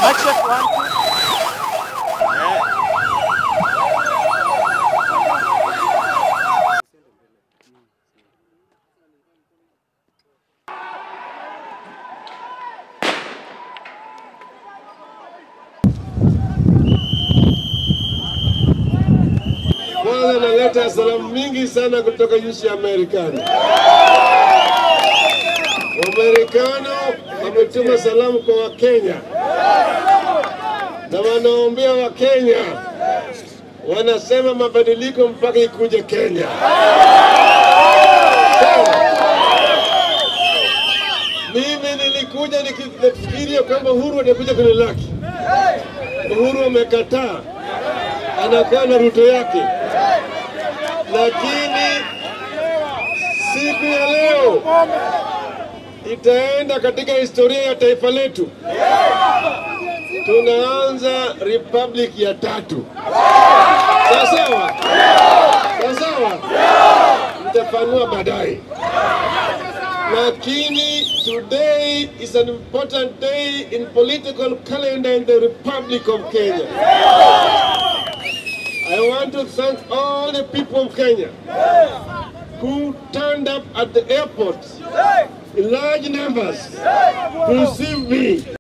Mic check 1 2. Kwanza naleta salamu mingi sana kutoka nchi ya Marekani. Wamarekani wametuma salamu kwa Wakenya na wanaombea Wakenya, wanasema mabadiliko mpaka ikuje Kenya. Sawa. Mimi nilikuja nikifikiria kwamba Uhuru atakuja kunilaki. Uhuru amekataa, anakaa na Ruto yake. Lakini siku ya leo itaenda katika historia ya taifa letu. Tunaanza republic ya tatu. Sawa sawa? Sawa sawa? Nitafanua baadaye. Lakini today is an important day in political calendar in the Republic of Kenya. I want to thank all the people of Kenya who turned up at the airport in large numbers to receive me.